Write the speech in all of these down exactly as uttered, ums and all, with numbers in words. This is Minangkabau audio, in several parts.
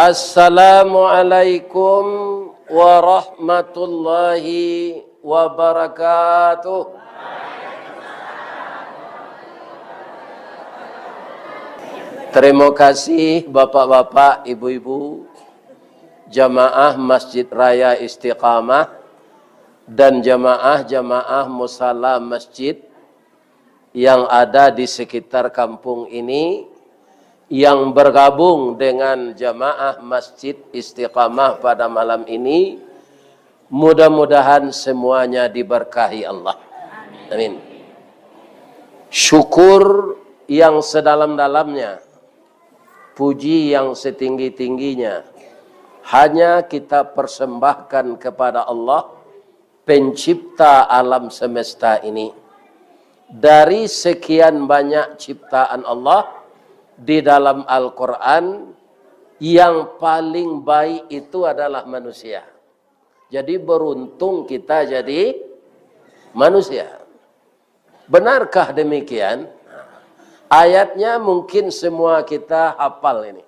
Assalamualaikum warahmatullahi wabarakatuh. Terima kasih, bapak-bapak, ibu-ibu, jamaah Masjid Raya Istiqamah, dan jamaah-jamaah musala masjid yang ada di sekitar kampung ini, yang bergabung dengan jamaah Masjid Istiqamah pada malam ini, mudah-mudahan semuanya diberkahi Allah. Amin. Syukur yang sedalam-dalamnya, puji yang setinggi-tingginya, hanya kita persembahkan kepada Allah, Pencipta alam semesta ini. Dari sekian banyak ciptaan Allah di dalam Al-Quran, yang paling baik itu adalah manusia. Jadi, beruntung kita jadi manusia. Benarkah demikian? Ayatnya mungkin semua kita hafal ini.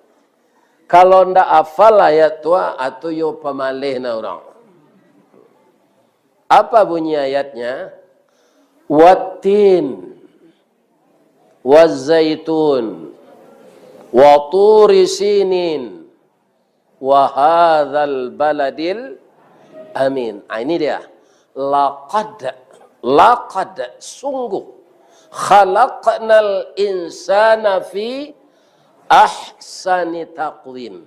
Kalau ndak hafal ayat tu, atau yo pamaleh na urang. Apa bunyi ayatnya? Wattin, wazaitun, waturi sinin, wahadzal baladil amin. Ah, ini dia. Laqad, laqad, sungguh. Khalaqnal insana fi ahsani taqwim.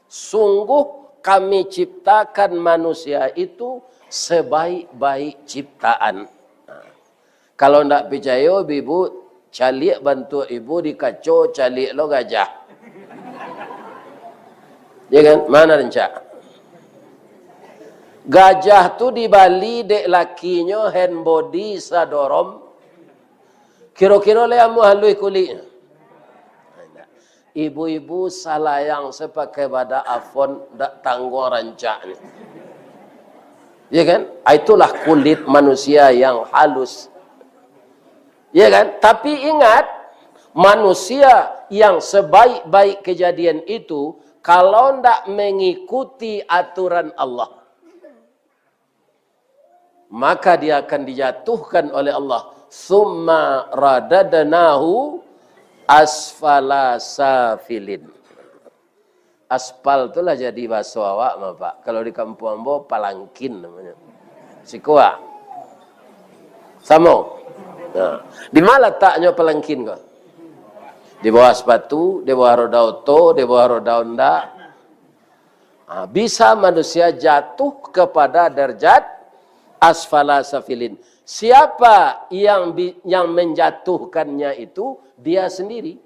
Sungguh Kami ciptakan manusia itu sebaik-baik ciptaan. Nah, kalau ndak picayo, ibu caliak bantuak ibu di kaco, caliak lo gajah. Ya kan? Mana rencak? Gajah tu dibali dek lakinyo hand body sadorom. Kiro-kiro lai amuah haluih kuliknyo. Ibu-ibu salayang sapakai badak Avon, dak tangguang rancaknyo. Ya kan? Ah, itulah kulit manusia yang halus. Ya kan? Tapi ingat, manusia yang sebaik-baik kejadian itu, kalau ndak mengikuti aturan Allah, maka dia akan dijatuhkan oleh Allah. Summa radadnahu asfala safilin. Aspal tu lah jadi bahaso awak mah, Pak. Kalau di kampung ambo, palangkin namanya. Siko, ah. Samo. Nah, di ma lataknyo palangkin ko? Di bawah sepatu, di bawah roda oto, di bawah roda Honda. Ah, bisa manusia jatuh kepada darjat asfala safilin. Siapa yang bi-, yang menjatuhkannya itu? Dia sendiri.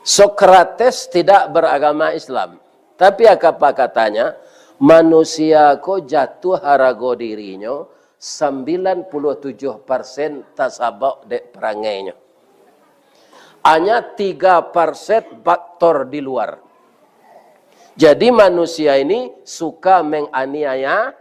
Sokrates tidak beragama Islam, tapi apa katanya, manusia ko jatuah harago dirinyo sambilan puluah tujuah persen tasabab dek parangainyo. Hanya tiga persen faktor di luar. Jadi, manusia ini suka menganiaya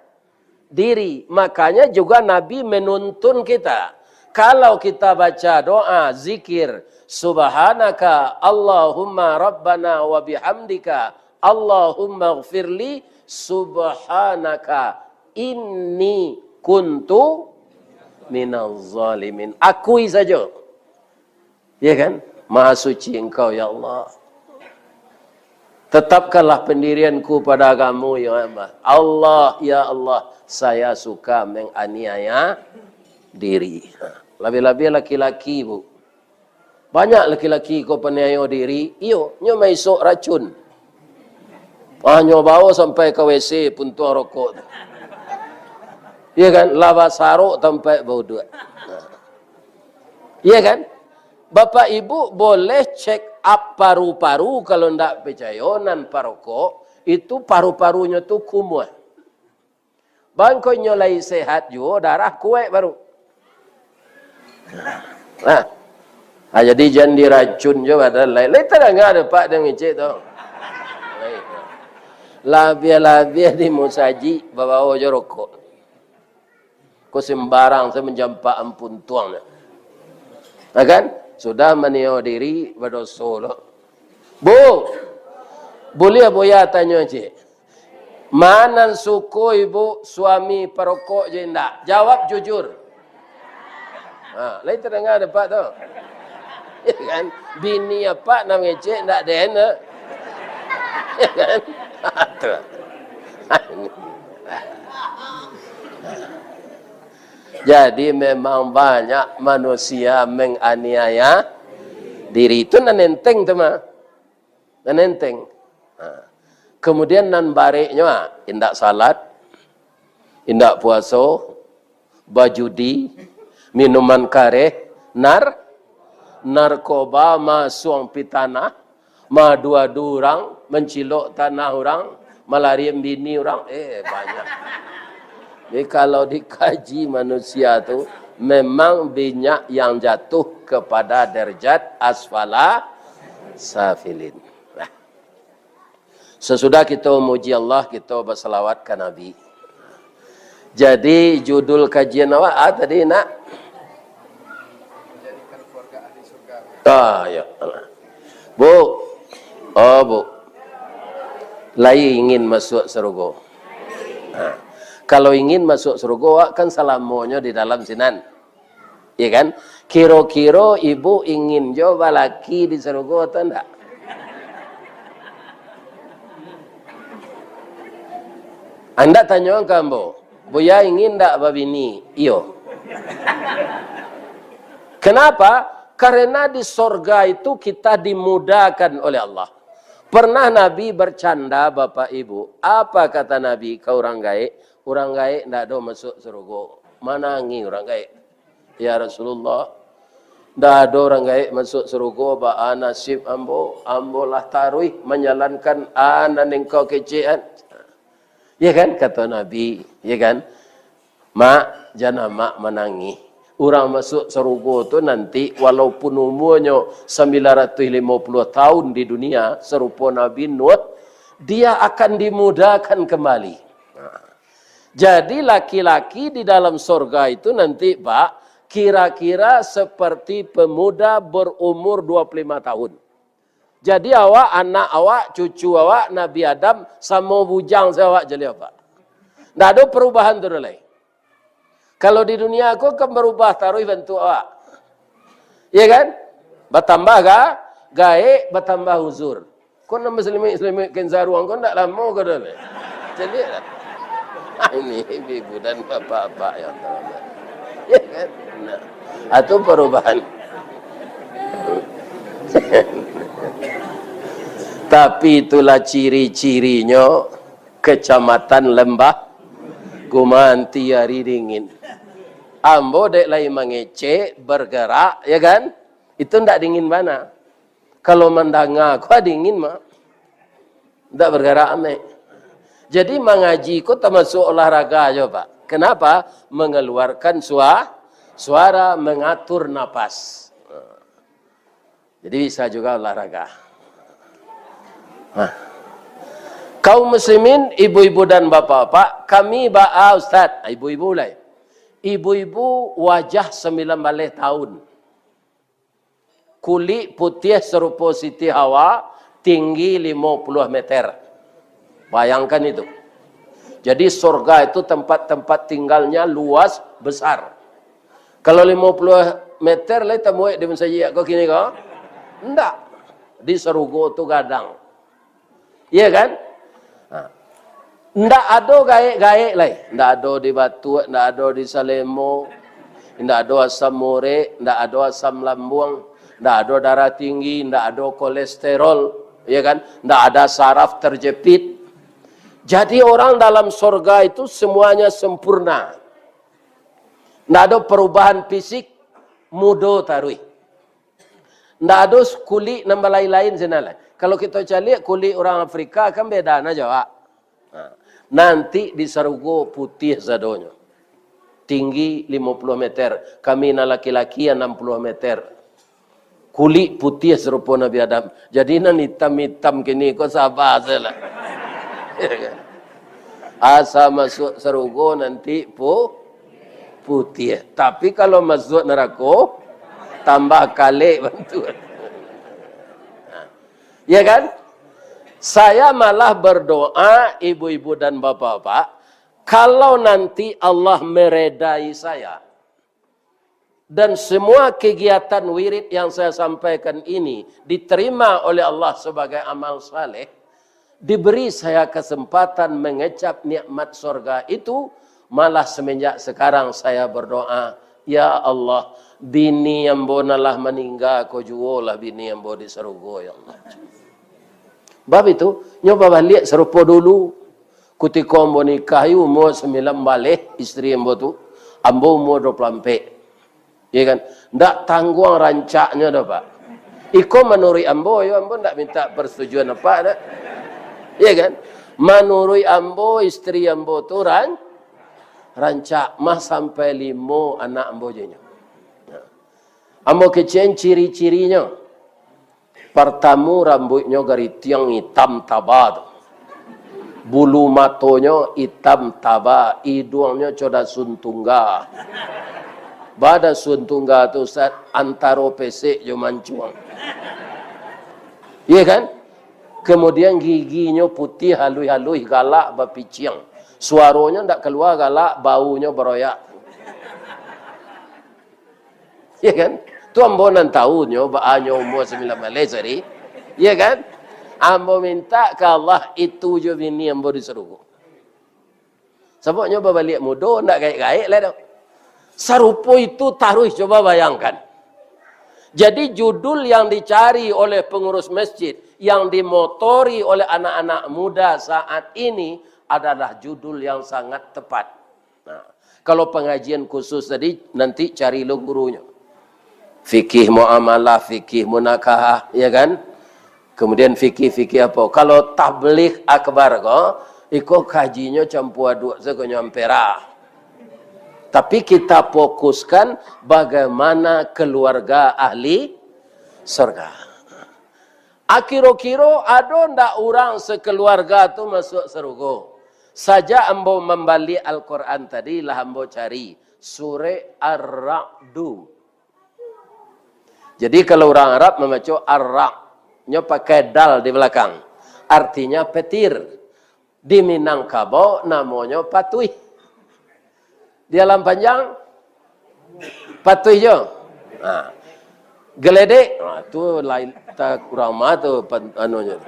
diri. Makanya juga Nabi menuntun kita. Kalau kita baca doa, zikir, "Subhanaka Allahumma Rabbana wa bihamdika, Allahumma gfirli, subhanaka inni kuntu minaz zalimin." Akui saja. Ya kan? Maha suci Engkau, ya Allah. Tetapkanlah pendirianku pada agama-Mu, ya Allah. Allah, ya Allah, saya suka menganiaya diri. Lebih-lebih laki-laki, Bu. Banyak laki-laki ko paniayo diri, iyo, nyo maisok racun. Ah, nyo bawa sampai ka W C puntuang rokok tu. Iya kan? Lah basarok tampek bauduak. Iya kan? Bapak Ibu boleh check up paru-paru, kalau ndak picayo, nan parokok, itu paru-parunyo tu kumuah. Bangkonyo lai sehat juo, darah kuaik baru. Nah. Ah, jadi jan diracun jo badan lai. Lai tadanga dek Pak dek ngecek tu. Labiah-labiah di musajik babawo jo rokok. Ko sembarang se manjampakan puntuang nyo. Nah kan? Sudah maniayo diri, badoso lo. Bu, buliah Buya tanyo ciek? Ma nan suko ibu, suami parokok jo indak? Jawab jujur. Ha, lai tadanga dek Apak tu? Ya kan? Bini Apak nan mangecek, indak den tu. Ya kan? Tu. Jadi, memang banyak manusia menganiaya diri. Itu nan enteng tu mah. Nan enteng. Ha. Kemudian nan bareknyo, ha, indak salat, indak puaso, bajudi, minuman kareh, nar-, narkoba, masuang pitanah, maadu-adu urang, mancilok tanah urang, malarian bini urang, eh, banyak. Jadi, kalau dikaji manusia tu, memang banyak yang jatuh kepada derajat asfala safilin. Nah. Sasudah kito muji Allah, kito basalawat ka Nabi. Jadi, judul kajian awak, ah, tadi, nak? Ah, ya. Bu. Oh, Bu. Lai ingin masuak sarugo? Nah, kalau ingin masuak sarugo, awak kan salamonyo di dalam sinan. Ya kan? Kiro-kiro ibu ingin jo balaki di sarugo atau ndak? Anda tanyo ka ambo, "Buya ingin ndak babini?" Iyo. Kenapa? Karena di sorga itu kita dimudahkan oleh Allah. Pernah Nabi bercanda, Bapak Ibu. Apa kata Nabi ka urang gaek? Urang gaek ndak ado masuk sarugo. Manangih urang gaek. "Ya Rasulullah, ndak ado urang gaek masuk sarugo, baa nasib ambo? Ambo lah taruih manjalankan a nan engkau kecekan." Ya kan, kato Nabi, ya kan? "Mak, jan amak manangih. Urang masuk sarugo tu nanti, walaupun umuanyo sambilan ratuih limo puluah tahun di dunia, sarupo Nabi Nuh, dia akan dimudahkan kembali." Nah. Jadi, laki-laki di dalam sorga itu nanti, Pak, kira-kira seperti pemuda berumur dua puluh lima tahun. Jadi, awak, anak awak, cucu awak, Nabi Adam, samo bujang se awak jaleh, Pak. Ndak ado perubahan tu doh lai. Kalau di dunia ko kan berubah taruih bantuak awak. Iya kan? Batambah ga-, gaek, batambah uzur. Ko nan basalimuik-salimuik kain saruang ko ndak lamo ko doh lai. Caliak lah. Ah, ini ibu-ibu dan bapak-bapak yang terhormat. Ya kan? Nah, itu perubahan. Tapi itulah ciri-cirinyo Kecamatan Lembah Gumanti hari dingin. Ambo dek lai mangecek, bergerak, ya kan? Itu ndak dingin bana. Kalau mandanga ko dingin mah. Ndak bergerak amek. Jadi mangaji ko tamasuak olahraga jo, Pak. Kenapa? Mengeluarkan sua-, suara, mengatur napas. Jadi bisa juga olahraga. Nah. Kaum muslimin, ibu-ibu dan bapak-bapak, kami baa, Ustaz? Ibu-ibu lai. Ibu-ibu wajah sambilan baleh tahun. Kulik putiah sarupo Siti Hawa, tinggi limo puluah meter. Bayangkan itu. Jadi, sorga itu tempat-tempat tinggalnya luas, besar. Kalau limo puluah meter lai tamuek di masajik ko kini ko? Ndak. Di sarugo tu gadang. Iya kan? Ha. Ndak ado gaek-gaek lai. Ndak ado di batuak, ndak ado di salemo, ndak ado asam urek, ndak ado asam lambung, ndak ado darah tinggi, ndak ado kolesterol, iya kan? Ndak ada saraf terjepit. Jadi orang dalam sorga itu semuanya sempurna. Ndak ado perubahan fisik, mudo taruih. Ndak ado kulik nan balain-lain sinan lai. Kalau kito caliak kulik urang Afrika kan beda na jo awak. Ha. Nanti di sarugo putiah sadonyo. Tinggi limo puluah meter. Kami nan laki-laki anam puluah meter. Kulik putiah sarupo Nabi Adam. Jadi nan itam-itam kini ko saba sajolah. Asa masuak sarugo nanti pu-, putiah. Tapi kalau masuak narako, tambah kalek bantuak. Nah. Ya kan? Saya malah berdoa, ibu-ibu dan bapak-bapak, kalau nanti Allah meredai saya, dan semua kegiatan wirid yang saya sampaikan ini diterima oleh Allah sebagai amal saleh, diberi saya kesempatan mengecap nikmat sorga itu, malah semenjak sekarang saya berdoa, "Ya Allah, bini ambo nan lah maningga ko juolah bini ambo di sarugo, ya Allah." Bab itu, nyo babaliak sarupo dulu. Kutiko ambo nikah, iyo umua sambilan baleh isteri ambo tu, ambo umua dua puluah ampek. Ya kan? Ndak tangguang rancaknyo doh, Pak. Iko manuruik ambo, yo, ambo ndak minta persetujuan Apak doh. Ya kan? Manuruik ambo, isteri ambo tu ran-, rancak mah sampai limo anak ambo jo nyo. Nah. Ambo kecek ciri-cirinyo. Partamo, rambuiknyo garitiang itam taba tu. Bulu matonyo itam taba, iduangnyo co dasun tungga. Ba dasun tungga tu, Ustaz, antaro pesek jo mancuang. Iya kan? Kemudian giginyo putiah, haluih-haluih, galak bapiciang. Suaronyo ndak kalua galak, baunyo baroyak. Ya kan? Tu ambo nan tahu nyo, baa nyo umua sambilan baleh tadi. Ya kan? Ambo minta ka Allah, itu jo bini ambo di sarugo. Sabab nyo babaliak mudo, ndak gaek-gaek lai doh. Sarupo itu taruih, coba bayangkan. Jadi, judul yang dicari oleh pengurus masjid, yang dimotori oleh anak-anak muda saat ini adalah judul yang sangat tepat. Nah, kalau pengajian khusus tadi, nanti cari lo gurunyo. Fikih muamalah, fikih munakahah, ya kan? Kemudian fikih-fikih apo? Kalau tabligh akbar ko, iko kajinyo campua aduk sajo nyo ampera. Tapi kita fokuskan bagaimana keluarga ahli surga. Akiro-kiro ado ndak urang sakaluarga tu masuak sarugo? Sajak ambo mambaliak Al-Quran tadi, lah ambo cari surek Ar-Ra'du. Jadi, kalau urang Arab mambaco Ar-Ra', nyo pakai dal di balakang. Artinya petir. Di Minangkabau namonyo patuih. Di Alam Panjang, patuih jo. Nah, geledek, nah, tu lain, tak kurang mah tu pan-, anunyo.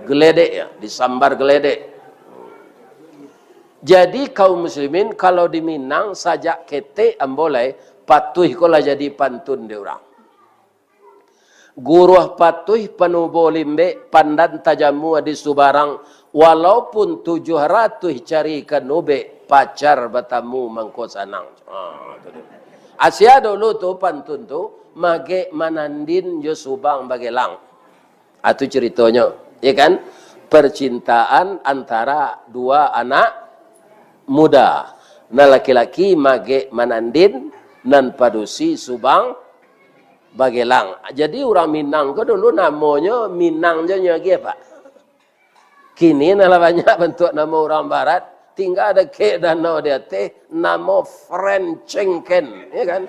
Geledek, ya, disambar geledek. Jadi, kaum muslimin, kalau di Minang, sajak ketek ambo lai, patuih ko lah jadi pantun di urang. Guruah patuih panubo limbek, pandan tajamua di subarang, walaupun tujuah ratuih carikan ubek, pacar batamu mangko sanang. Ah, tu dia. Asia dulu tu pantun tu, magek manandin jo subang bagelang. Ah, tu ceritonyo, ya kan? Percintaan antara dua anak muda. Nan laki-laki magek manandin, nan padusi subang bagelang. Jadi, urang Minang ko dulu namonyo Minang jo nyo agiah, Pak. Kini nah lah banyak bantuak namo urang Barat, tingga dakek danau di ateh, namo French Cengken, ya kan?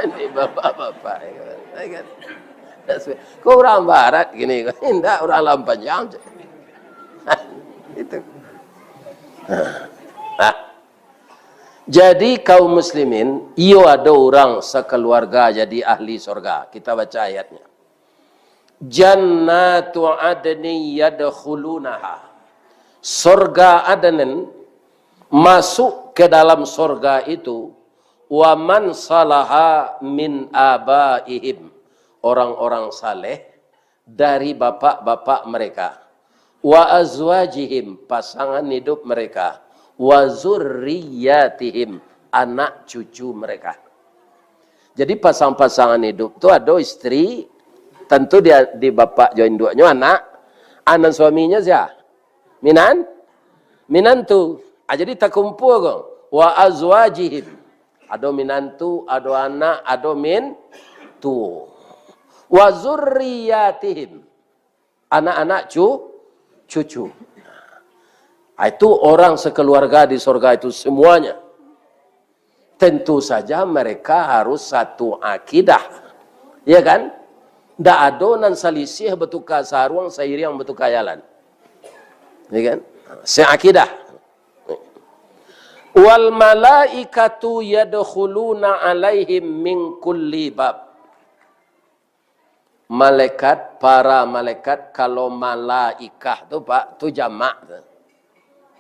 Ini bapak-bapak, ya kan? Ya kan? Ko urang Barat kini, indak urang Alam Panjang. Itu. Nah. Jadi, kaum muslimin, iyo ado urang sakaluarga jadi ahli sorga. Kita baca ayatnya. Jannatu adnin yadkhulunaha. Sorga Aden, masuk ke dalam sorga itu, wa man salaha min abaihim, orang-orang saleh dari bapak-bapak mereka, wa azwajihim, pasangan hidup mereka, wa zurriyatihim, anak cucu mereka. Jadi, pasang-pasangan hidup tu ado isteri, tentu dia di bapak jo induaknyo anak, anak suaminyo sia? Minan? Minantu. Ah, jadi takumpua ko. Wa azwajihim. Ado minantu, ado anak, ado mintuo. Wa zurriyatihim. Anak-anak cu-, cucu. Ah, itu orang sekeluarga di sorga itu semuanya. Tentu saja mereka harus satu akidah. Ya kan? Ndak ado nan salisih batuka saruang sairiang batuka jalan. Ya kan? Seakidah. "Wal malaikatu yadkhuluna alaihim min kulli bab." Malaikat, para malaikat, kalau malaikah tu, Pak, tu jamak tu.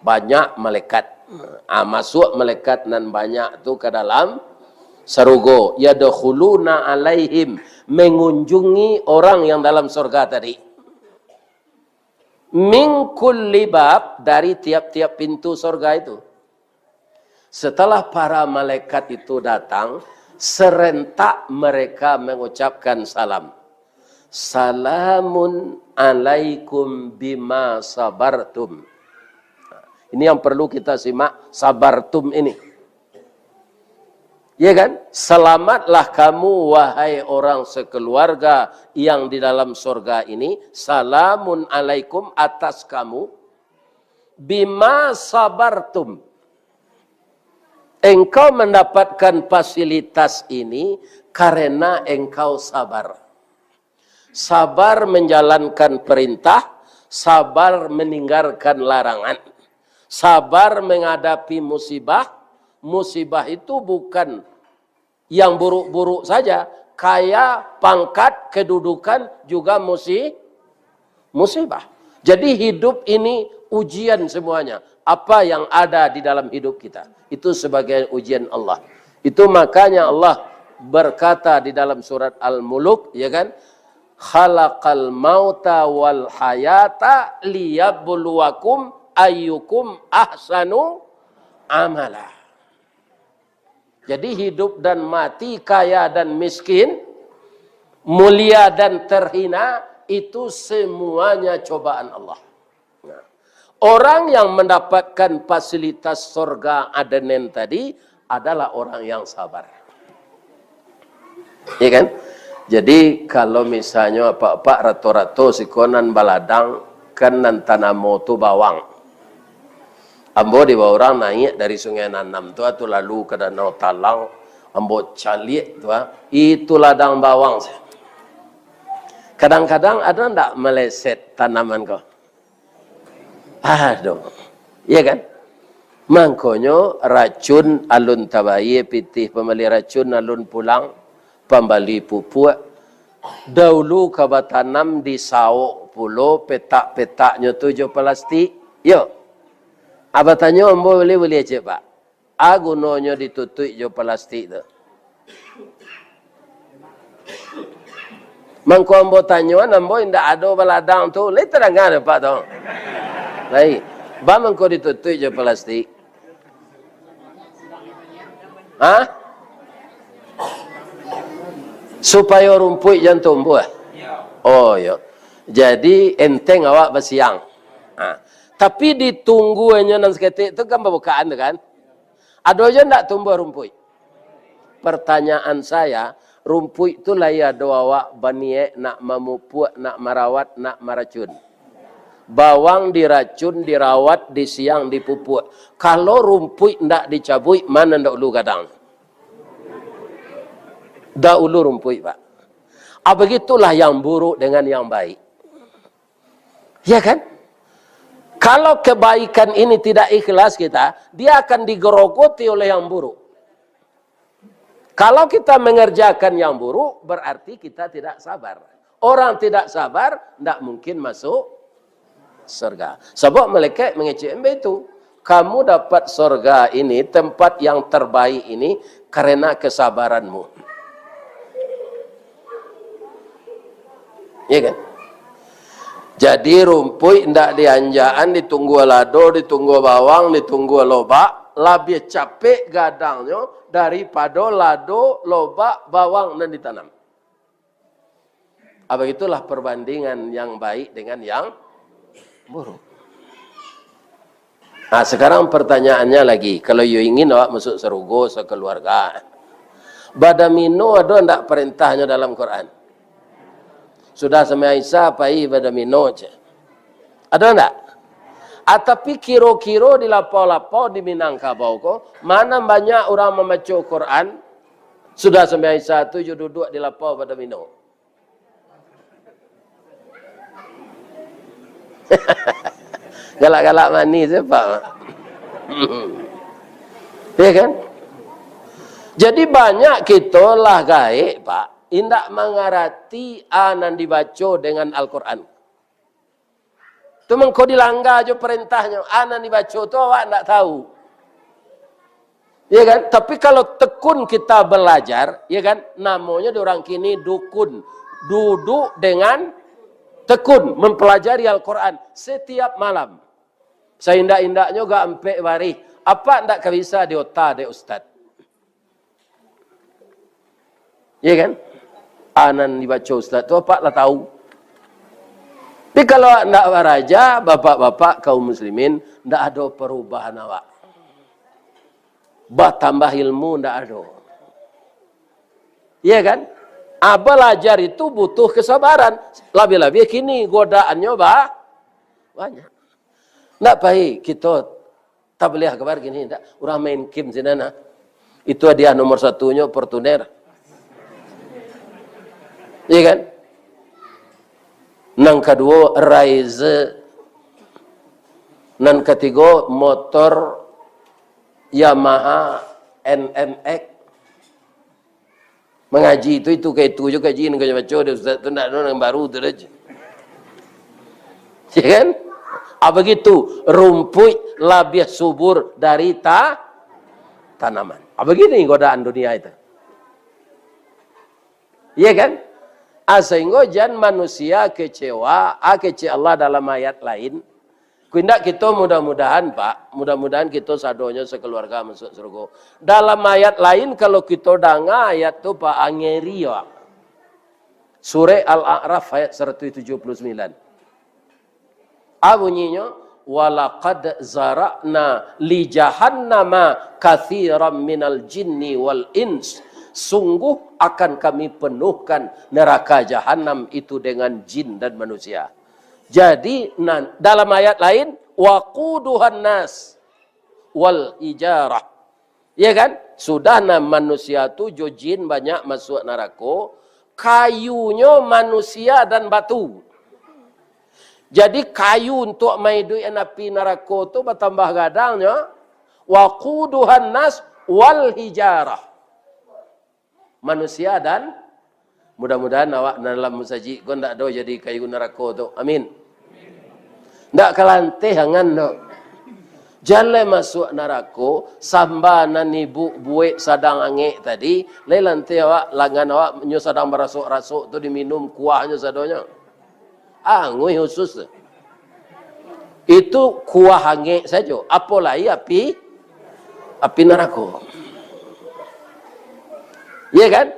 Banyak malaikat. Ah, masuk malaikat nan banyak tu ka dalam sarugo. "Yadkhuluna alaihim", mengunjungi orang yang dalam surga tadi. "Min kulli bab", dari tiap-tiap pintu surga itu. Setelah para malaikat itu datang, serentak mereka mengucapkan salam. "Salamun alaikum bima sabartum." Ini yang perlu kita simak, sabartum ini. Ya kan? "Selamatlah kamu, wahai orang sekeluarga yang di dalam sorga ini. Salamun alaikum, atas kamu. Bima sabartum." Engkau mendapatkan fasilitas ini karena engkau sabar. Sabar menjalankan perintah, sabar meninggalkan larangan, sabar menghadapi musibah. Musibah itu bukan yang buruk-buruk saja, kaya, pangkat, kedudukan, juga musi-, musibah. Jadi, hidup ini ujian semuanya. Apa yang ada di dalam hidup kita, itu sebagai ujian Allah. Itu makanya Allah berkata di dalam surat Al-Muluk, ya kan? "Khalaqal mauta wal hayata liyabluwakum ayyukum ahsanu amala." Jadi, hidup dan mati, kaya dan miskin, mulia dan terhina, itu semuanya cobaan Allah. Nah, orang yang mendapatkan fasilitas sorga Aden tadi adalah orang yang sabar. Iya kan? Jadi, kalau misalnyo apak-apak rato-rato siko nan baladang, kan nan tanamo tu bawang. Ambo dibawa urang naiak dari Sungai Nanam tu, tu lalu ka Danau Talang, ambo caliak tu, ah, itu ladang bawang. Kadang-kadang ado ndak meleset tanaman ko? Ado. Iya kan? Mangkonyo racun alun tabayia, pitih pambali racun alun pulang, pambali pupuak. Daulu ka batanam di saok pulo, petak-petaknyo tu jo palastik. Yo. Abah tanyo ambo, buliah-buliah ciek, Pak. A gunonyo ditutuik jo palastik tu? Mangko ambo tanyoan, ambo indak ado baladang tu, lai tadanga dek Apak tu? Lai. Baa mangko ditutuik jo palastik? Ha? Supayo rumpuik jan tumbuah. Oh, yo. Jadi, enteng awak basiang. Ha. Tapi ditungguannyo nan saketek tu kan babukaan tu kan? Ado juo ndak tumbuah rumpuik? Pertanyaan saya, rumpuik tu lai ado awak baniaik nak mamupuak, nak marawat, nak maracun? Bawang diracun, dirawat, disiang, dipupuak. Kalau rumpuik ndak dicabuik, ma nan daulu gadang? Daulu rumpuik, Pak. Ah, begitulah yang buruk dengan yang baik. Ya kan? Kalau kebaikan ini tidak ikhlas kita, dia akan digerogoti oleh yang buruk. Kalau kita mengerjakan yang buruk, berarti kita tidak sabar. Orang tidak sabar, ndak mungkin masuk surga. Sabab malaikat mangecek baitu, "Kamu dapat surga ini, tempat yang terbaik ini, karena kesabaranmu." Iya kan? Jadi, rumpuik ndak dianjakan, ditunggu lado, ditunggu bawang, ditunggu lobak, labiah capek gadangnyo daripado lado, lobak, bawang nan ditanam. Ah, begitulah perbandingan yang baik dengan yang buruk. Nah, sekarang pertanyaannya lagi, kalau yo ingin awak masuk sarugo sakeluarga, badamino ado ndak parantahnyo dalam Quran? Sudah sumbayang Isya, pai badamino, cek. Ado ndak? Ah, tapi kiro-kiro di lapau-lapau di Minangkabau ko, ma nan banyak urang mambaco Quran, sudah sumbayang Isya tu jo duduak di lapau badamino? Galak-galak manih se, Pak. Ya kan? Jadi banyak kito lah gaek, Pak, indak mangarati a nan dibaco dengan Al-Quran. Tu mangko dilangga jo parantahnyo, a nan dibaco tu awak ndak tahu. Ya kan? Tapi kalau tekun kita belajar, ya kan? Namonyo di urang kini dukun. Duduk dengan tekun mempelajari Al-Quran setiap malam. Saindak-indaknyo ga ampek barih. Apak ndak ka bisa di ota dek ustad. Ya kan? A nan dibaco ustad tu apak lah tahu. Tapi kalau ndak baraja, bapak-bapak kaum muslimin, ndak ado perubahan awak. Batambah ilmu ndak ado. Iya kan? Ah, balajar itu butuh kesabaran. Labiah-labiah kini godaannyo ba-, banyak. Ndak pai kito tabligh akbar kini, ndak. Urang main game sinan, ah. Itu hadiah nomor satunyo Fortuner. Iya kan? Nan kaduo, Raize. Nan katigo, motor Yamaha N M X. Mangaji tu, itu ka itu jo kaji nan ka baco dek ustaz tu, ndak ado nan baru tu doh. Ya kan? Ah, begitu, rumpuik labiah subur dari ta-, tanaman. Ah, begini godaan dunia itu. Iya kan? Ah, sehingga jan manusia kecewa, ah, kecek Allah dalam ayat lain. Ku indak kito mudah-mudahan, Pak, mudah-mudahan kito sadonyo sakeluarga masuk surga. Dalam ayat lain, kalau kito danga ayat tu, Pak, angeri, Pak. Surah Al-A'raf ayat seratus tujuh puluh sembilan. A bunyinyo, "Walaqad zara'na li jahannama katsiran minal jinni wal ins." Sungguh akan Kami penuhkan neraka jahanam itu dengan jin dan manusia. Jadi, nan, dalam ayat lain, "Waquduhan nas wal hijarah." Ya kan? Sudah nah manusia tu jo jin banyak masuk narako, kayunyo manusia dan batu. Jadi kayu untuak maiduikan api narako tu batambah gadangnyo, "Waquduhan nas wal hijarah." Manusia dan Mudah-mudahan awak dalam musajik ko ndak ado jadi kayu narako tu. Amin. Ndak ka lanteh angan tu. Jan lai masuak narako, samba nan ibu buek sadang angek tadi, lai lanteh awak, langan awak nyo sadang barasok-rasok tu diminum kuahnyo sadonyo. Anguih usus tu. Itu kuah angek sajo, apo lai api, api narako. Iya kan?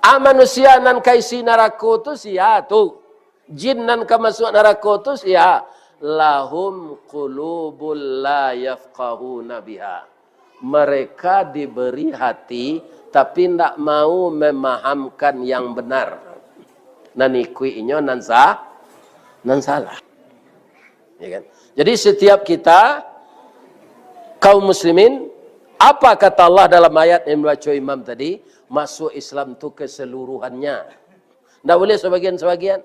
Ah, manusia nan ka isi narako tu sia tu? Jin nan ka masuak narako tu sia? "Lahum qulubul la yafqahuna biha." Mereka diberi hati, tapi ndak mau memahamkan yang benar. Nan ikuik inyo nan sa-, nan salah. Ya kan? Jadi setiap kita, kaum muslimin, apa kata Allah dalam ayat yang dibaco imam tadi? Masuk Islam tu keseluruhannya. Ndak buliah sabagian-sabagian.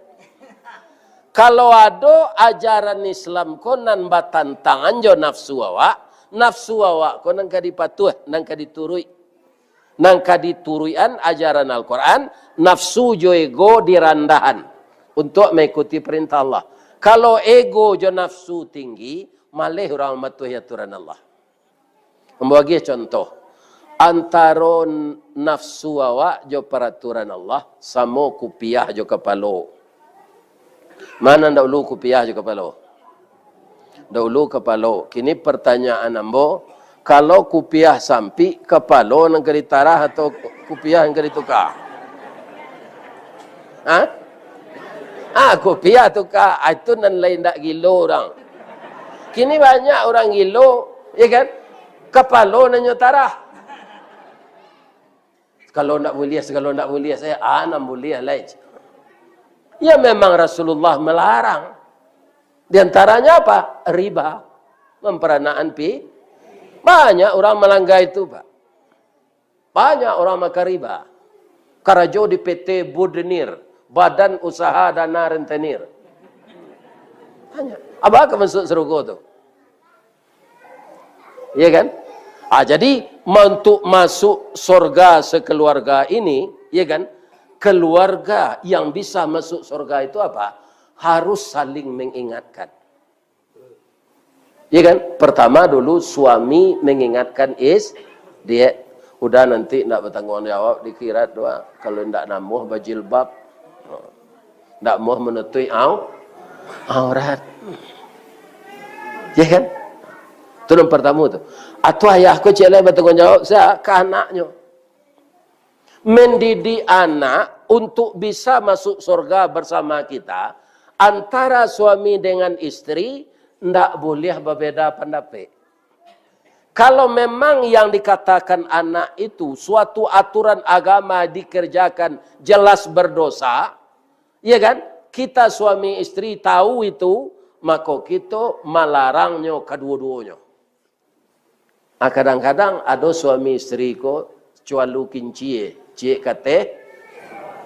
Kalau ado ajaran Islam ko nan batantangan jo nafsu awak, nafsu awak ko nan ka dipatuah, nan ka dituruik. Nan ka dituruikan ajaran Al-Quran, nafsu jo ego dirandahan untuak maikuti parintah Allah. Kalau ego jo nafsu tinggi, maleh urang mamatuahi aturan Allah. Ambo agiah contoh. Antaro nafsu awak jo paraturan Allah, samo kupiah jo kapalo. Mana dahulu kupiah jo kapalo? Dahulu kapalo. Kini pertanyaan ambo, kalau kupiah sampik, kapalo nan ka ditarah atau kupiah nan ka dituka? Ha? Ah, kupiah tuka. Ah, itu nan lain dak gilo urang. Kini banyak urang gilo, ya kan? Kapalo nan nyo tarah. Kalau ndak buliah, kalau ndak buliah, saya, ah, nan buliah lai. Ya, memang Rasulullah melarang. Di antaranya apa? Riba. Memperanakan pi. Banyak orang melanggar itu, Pak. Banyak orang makan riba. Karajo di P T Budenir, Badan Usaha Dana Rentenir. Abah ka masuk sarugo tu. Ya kan? Ah, jadi, untuk masuk surga sekeluarga ini, ya kan? Keluarga yang bisa masuk surga itu apa? Harus saling mengingatkan. Ya kan? Pertama dulu suami mengingatkan is, dia udah nanti ndak bertanggung jawab di akhirat doa. Kalau ndak namuah bajilbab, ndak muah menutup au-, aurat. Ya kan? Itu yang pertama tu. Atau ayah ko cek lai bertanggung jawab sa ka anaknyo. Mendidik anak untuk bisa masuk surga bersama kita, antara suami dengan istri, ndak boleh berbeda pendapat. Kalau memang yang dikatakan anak itu suatu aturan agama dikerjakan jelas berdosa, ya kan? Kita suami istri tahu itu, mako kito malarangnyo kaduo-duonyo. Ah, kadang-kadang ado suami istri ko cualu kincie, ciek ka ateh,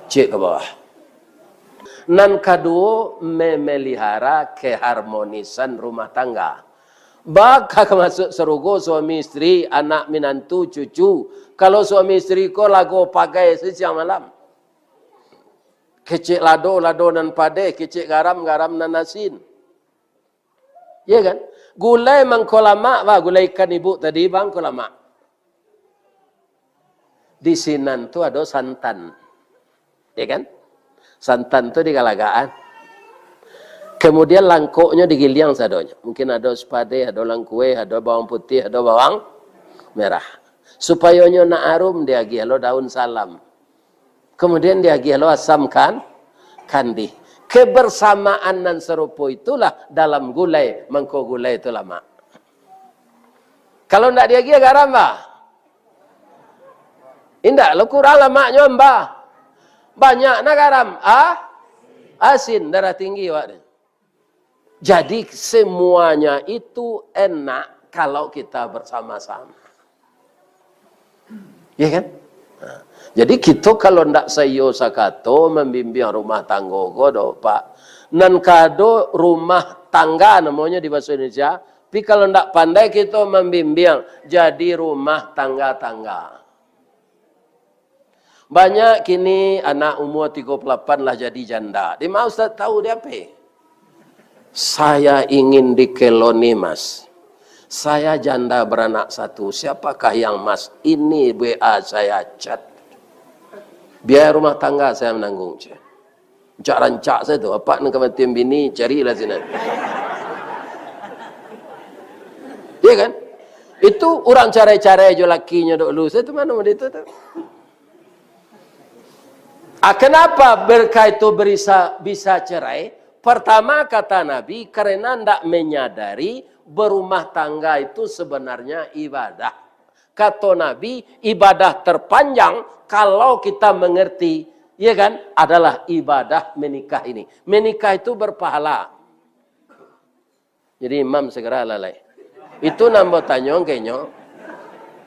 ciek ka bawah. Nan kaduo, memelihara keharmonisan rumah tangga. Baa ka masuk sarugo suami istri, anak minantu, cucu, kalau suami istri ko lago pagai siang malam. Kecek lado, lado nan padeh, kecek garam, garam nan asin. Ya kan? Gulai mangko lamak, bah, gulai ikan ibu tadi mangko lamak. Di sinan tu ado santan. Ya kan? Santan tu digalagaan. Kemudian langkoknyo digiliang sadonyo. Mungkin ado sipadeh, ado langkueh, ado bawang putih, ado bawang merah. Supayo nyo nak arum, diagiah lo daun salam. Kemudian diagiah lo asam kan, kandih. Kebersamaan nan sarupo itulah dalam gulai, mangko gulai tu lamak. Kalau ndak diagiah garam, bah? Indak, lo kurang lamaknyo, bah. Banyak na garam, ah? Asin, darah tinggi awak ni. Jadi, semuanya itu enak kalau kita bersama-sama. Ya kan? Nah, jadi, kito kalau ndak saiyo sakato mambimbiang rumah tanggo ko doh, Pak. Nan kado rumah tangga namonyo di bahasa Indonesia, tapi kalau ndak pandai kito mambimbiang, jadi rumah tangga-tangga. Banyak kini anak umur tigo puluh lapan lah jadi janda. Di ma Ustaz tahu di ape? Saya ingin dikeloni, Mas. Saya janda beranak satu. Siapakah yang Mas? Ini W A saya chat. Biaya rumah tangga saya menanggung, cek. Rancak-rancak sajo tu. Apak nan kamatian bini, carilah sinan. Iya kan? Itu urang carai-carai jo lakinyo dulu. Saya tu mano itu tu? Ah, kenapa mereka itu berisa-, bisa cerai? Pertama, kata Nabi, karena ndak menyadari berumah tangga itu sebenarnya ibadah. Kato Nabi, ibadah terpanjang, kalau kita mengerti, ya kan, adalah ibadah menikah ini. Menikah itu berpahala. Jadi, imam segera lalai. Itu nan ambo tanyo ka inyo.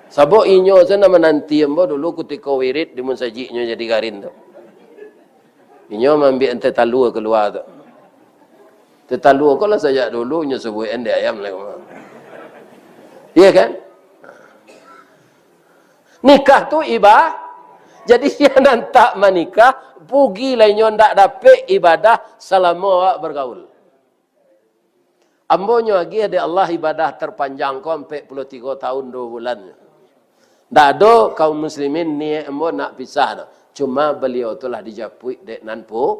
Sabab inyo se nan mananti ambo dulu kutiko wirid di musajiknyo jadi garin tu. Inyo maambiak ente talua kalua tu. Tetalua ko lah sajak dulu nyo subuik ende ayam lah. Iya kan? Nikah tu iba-, jadi, sia nan tak manikah, rugi lah inyo ndak dapek ibadah salamo awak bagaul. Ambo nyo agiah dek Allah ibadah terpanjang ko ampek puluah tigo tahun duo bulan. Ndak ado kaum muslimin niaik ambo nak pisah doh. Cuma baliau tu lah dijapuik dek nan pu-,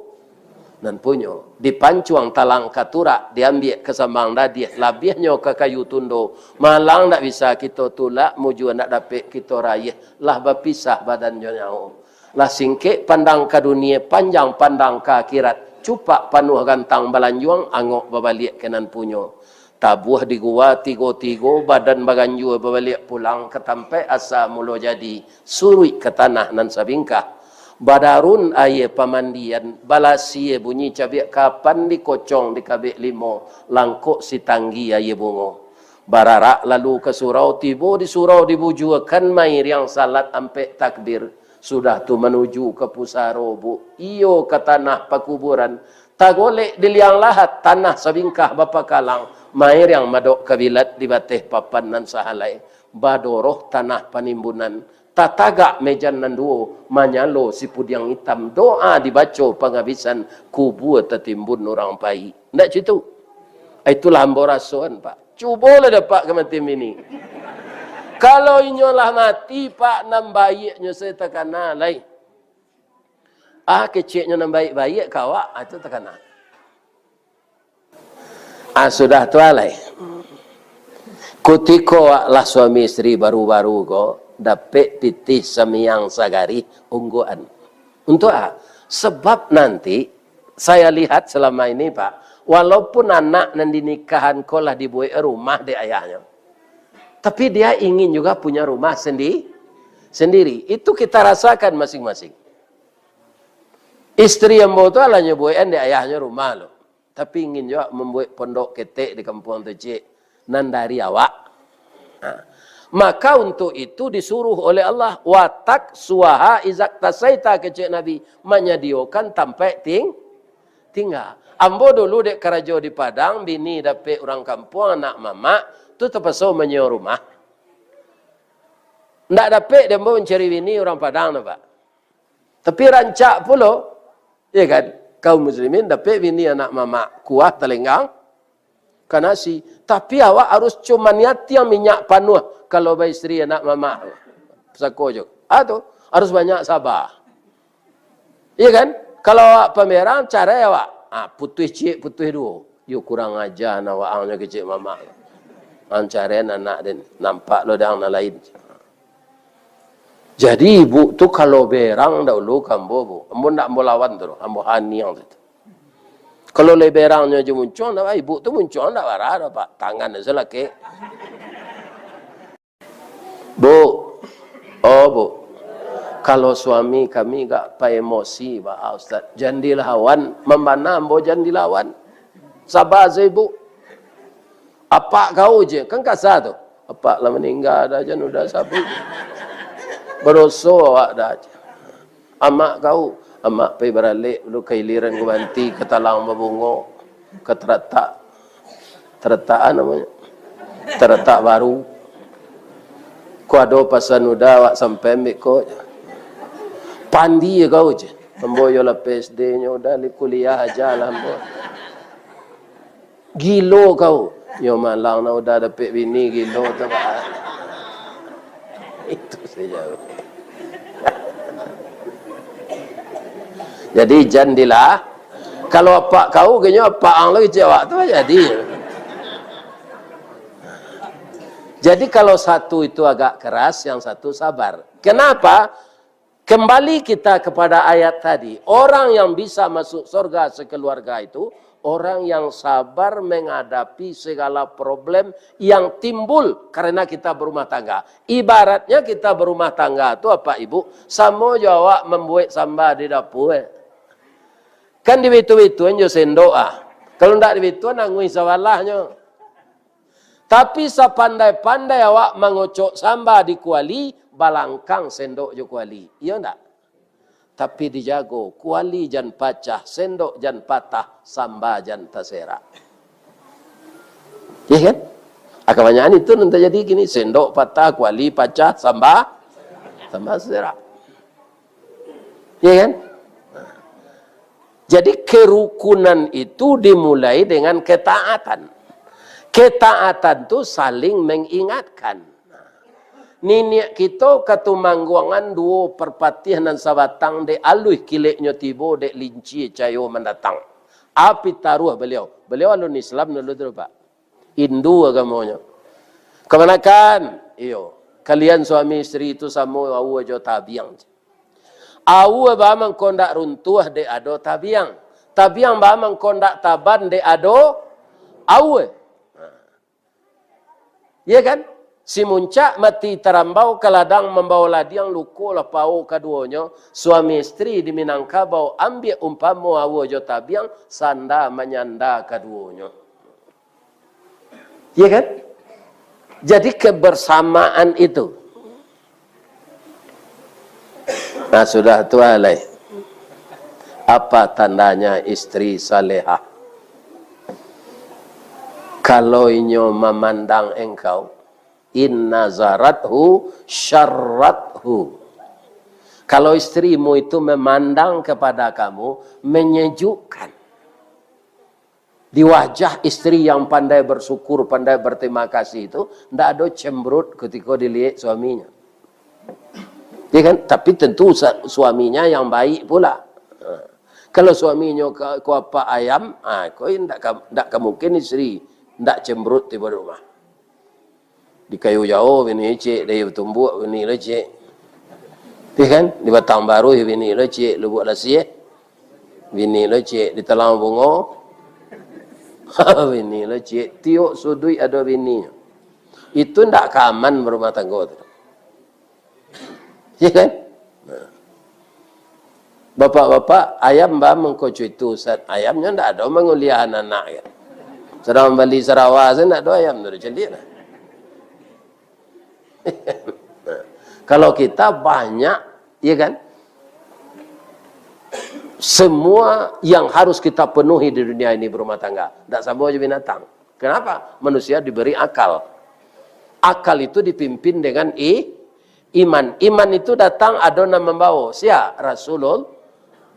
nan punyo. Dipancuang talang ka turak, diambiak ka sambang dadiah, labiahnyo ka kayu tundo. Malang ndak bisa kito tulak, mujua ndak dapek kito raiah, lah bapisah badan jo nyawo. Lah singkek pandang ka dunie, panjang pandang ka akhirat. Cupak panuah gantang balanjuang, angok babaliak ka nan punyo. Tabuah di gua tigo-tigo, badan baganjua babaliak pulang ka tampaik asa mulo jadi, suruik ka tanah nan sabingkah. Badarun aia pamandian, balasie bunyi cabiak kapan, dikocong dikabek limo, langkok sitanggi aia bungo. Bararak lalu ka surau, tibo di surau dibujuakan, mairiang salat ampek takbir. Sudah tu manuju ka pusaro, Bu, iyo ka tanah pakuburan. Tagolek di liang lahat, tanah sabingkah bapakalang, mairiang madok kabilat di bateh papan nan sahalai, badoroh tanah panimbunan, tatagak mejan nan duo, manyalo sipudiang itam, doa dibaco pangabisan, kubua tatimbun urang pai. Ndak cito? Itulah ambo rasoan, Pak. Cubolah dapek ka mati bini. Kalau inyo lah mati, Pak, nan baiaknyo sajo takana lai. Ah, keceknyo nan baiak-baiak ka awak, ah, itu takana. Ah, sudah tu alai. Kutiko awak lah suami isteri baru-baru ko, dapek pitih samiang sagarih ungguan. Untuak ah, sebab nanti saya lihat selama ini, Pak, walaupun anak nan dinikahan ko lah dibuek rumah dek ayahnyo, tapi dia ingin juga punya rumah sendi-, sendiri. Itu kita rasakan masing-masing. Isteri ambo tu alah nyo buekan dek ayahnyo rumah lo, tapi ingin juga mambuek pondok ketek di kampuang tu, cik, nan dari awak. Nah, maka untuk itu disuruh oleh Allah, "Watak suaha izak tasaita," kecek Nabi, manyadiokan tampek ting-, tingga. Ambo dulu dek karajo di Padang, bini dapek urang kampuang, anak mamak, tu tapaso manyio rumah. Ndak dapek dek ambo mancari bini urang Padang tu, Pak. Tapi rancak pulo, ya kan, kaum muslimin dapek bini anak mamak, kuah talenggang ka nasi. Tapi awak harus cuma niatiang minyak panuah kalau baisteri anak mamak. Sako jo. Ah, tu, harus banyak sabar. Iya kan? Kalau awak pamerang, carai awak. Ah, putuih ciek, putuih duo. Yo kurang aja nah waang nyo kecek mamak. Ang carai anak den. Nampak lo dang nan lain. Jadi, ibu tu kalau berang dahulu ka ambo, Bu. Ambo ndak ambo lawan tu, ambo haniang tu. Kalau lai berangnyo jo muncuang, ndak, ibu tu muncuang ndak bara doh, Pak. Tangan sajo lakek. Bu, oh, Bu. Kalau suami kami agak paemosi, Pak Ustaz. Jan dilawan, mambana ambo jan dilawan. Saba sajo, Bu. Apak kau je, kan kasa tu. Apak lah maningga dah, jan udah sabuik. Badoso awak dah je. Amak kau, amak pai baralek dulu ka iliran ka banti, ka talang babungo, ka taratak. Taratak a namonyo? Taratak baru. Ko ado pasan udah awak sampai ambek ko. Pandi kau je. Ambo yo lah P S D nyo udah, li kuliah aja lah ambo. Gilo kau. Nyo malang nah udah dapek bini gilo tu, Pak. Itu sajo. Jadi, jan dilah. Kalau apak kau, genyo apak ang lagi cewek tu jadi. Jadi, kalau satu itu agak keras, yang satu sabar. Kenapa? Kembali kita kepada ayat tadi, orang yang bisa masuk surga sekeluarga itu, orang yang sabar menghadapi segala problem yang timbul karena kita berumah tangga. Ibaratnya kita berumah tangga tu, Apak Ibu, samo jo awak mambuek samba di dapua. Kan dibitu-bituan jo sendok ah. Kalau ndak dibituan, anguih sabalahnyo. Tapi sapandai-pandai awak mangocok samba di kuali, balangkang sendok jo kuali. Iyo ndak? Tapi dijago, kuali jan pacah, sendok jan patah, samba jan taserak. Iya kan? Ah, kabanyakan itu nan terjadi kini, sendok patah, kuali pacah, samba, samba serak. Iya kan? Jadi, kerukunan itu dimulai dengan ketaatan. Ketaatan tu saling mengingatkan. Niniak kito katumangguangan duo parpatiah nan sabatang, dek aluih kileknyo tibo, dek lincia cayo mandatang. Api taruah baliau. Baliau alun Islam dulu tu, Pak. Hindu agamonyo. Kamanakan? Iyo. Kalian suami isteri tu samo aua jo tabiang. Aua baa mangko ndak runtuah dek ado tabiang. Tabiang baa mangko ndak taban dek ado aua. Iya kan? Si muncak mati tarambau, ka ladang mambao ladiang, luko lah pao kaduonyo. Suami isteri di Minangkabau, ambiak umpamo aua jo tabiang, sanda manyanda kaduonyo. Iya kan? Jadi kebersamaan itu. Nah, sudah tu alai. Apa tandanya istri salehah? Kalau inyo mamandang engkau, in nazarathu syarrathu. Kalau istrimu itu memandang kepada kamu, menyejukkan. Di wajah istri yang pandai bersyukur, pandai berterima kasih itu, ndak ado cemberut ketika dilihat suaminya. Ya kan? Tapi tentu sa-, suaminya yang baik pula. Ha. Kalau suaminyo ka-, ko apak ayam, ha, ko ndak ka-, ndak ka mungkin istri ndak cemberut tibo di rumah. Di Kayu Jao bini ciek, di Tumbuak bini lo ciek. Iyo kan? Di Batang Baruih bini lo ciek, Lubuak Lasieh bini lo ciek, di Talang Bungo bini lo ciek. Tiok suduik ado bininyo. Itu ndak ka aman barumah tanggo tu. Iyo kan? Nah. Bapak-bapak, ayam ba mangko cuitu, Ustaz. Ayamnyo ndak ado manguliahan anak, kan? Sadang mambali sarawa sajo ndak ado ayam tu, caliak lah. Nah, kalau kita banyak, ya kan? Semua yang harus kita penuhi di dunia ini berumah tangga. Ndak samo jo binatang. Kenapa? Manusia diberi akal. Akal itu dipimpin dengan i-, iman. Iman itu datang ado nan mambawo. Sia? Rasulul-,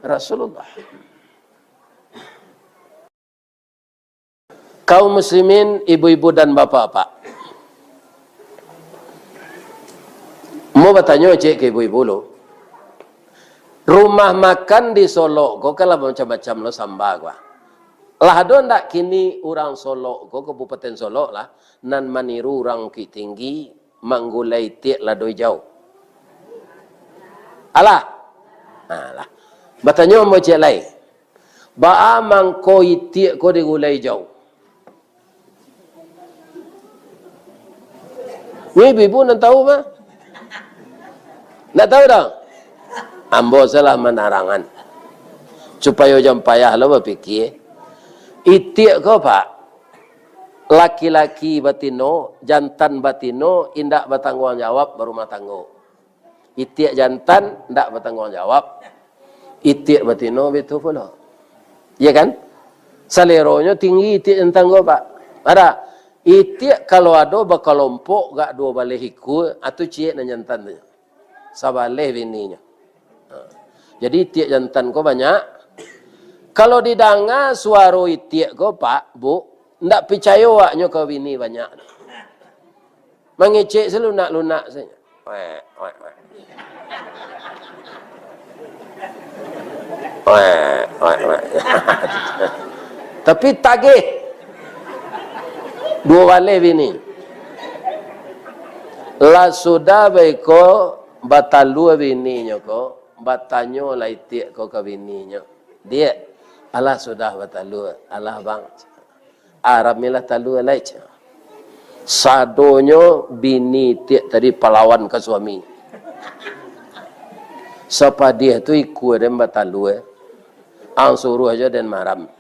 Rasulullah. Kaum muslimin, ibu-ibu dan bapak-bapak. Mau batanyo ciek ka ibu-ibu lo. Rumah makan di Solok ko kan lah macam-macam lo samba ko, ah. Lah ado ndak kini urang Solok ko, Kabupaten Solok lah, nan maniru urang Bukittinggi, manggulai itiak lado ijau? Alah. Alah. Batanyo ambo ciek lai. Baa mangko itiak ko digulai ijau? Ni ibu-ibu nan tahu mah? Ndak tahu doh? Ambo salah manarangan. Supayo jan payah lo bapikia. Itiak ko, Pak, laki-laki batino, jantan batino, indak batangguang jawab barumah tanggo. Itiak jantan ndak batangguang jawab. Itiak batino bitu pulo. Iya kan? Saleronyo tinggi itiak jantan ko, Pak. Ada. Itiak kalau ado bakalompok gak duo baleh ikua, atau ciek nan jantan tu. Sabaleh bininyo. Ha. Jadi itiak jantan ko banyak. Kalau didanga suaro itiak ko, Pak, Bu, ndak picayo awaknyo ka bini banyak. Mangecek salunak-lunak sajo. Wek, wek, wek. Wek, wek, wek. Tapi tagih. Duo baleh bini. Lah sudah baiko batalua bininyo ko, batanyo lah itiak ko ka bininyo. Diak, alah sudah batalua, alah bang. Aramilah talua lai, cak. Sadonyo bini itiak tadi palawan ka suami. Sapadiah tu ikua den batalua, ang suruah jo den maram.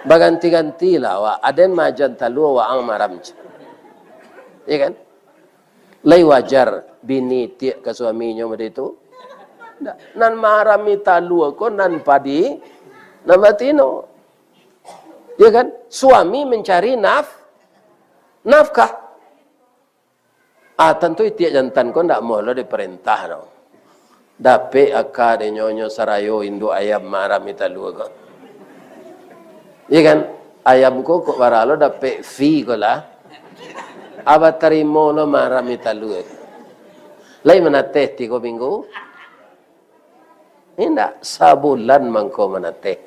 Baganti-gantilah awak, aden maajan talua, waang maram, cak. Iya kan? Lai wajar bini itiak ka suaminyo model itu? Ndak. Nan maarami talua ko nan padi, nan batino. Ya kan? Suami mencari naf-, nafkah. Ah, tantu itiak jantan ko ndak amuah lo diparentah doh. Dapek aka dek nyo, nyo sarayo induak ayam maarami talua ko. Iya kan? Ayam ko kok bara lo dapek fee ko lah. Abah tarimo lo maarami talua. Lai manateh tigo minggu? Indak, sabulan mangko manateh.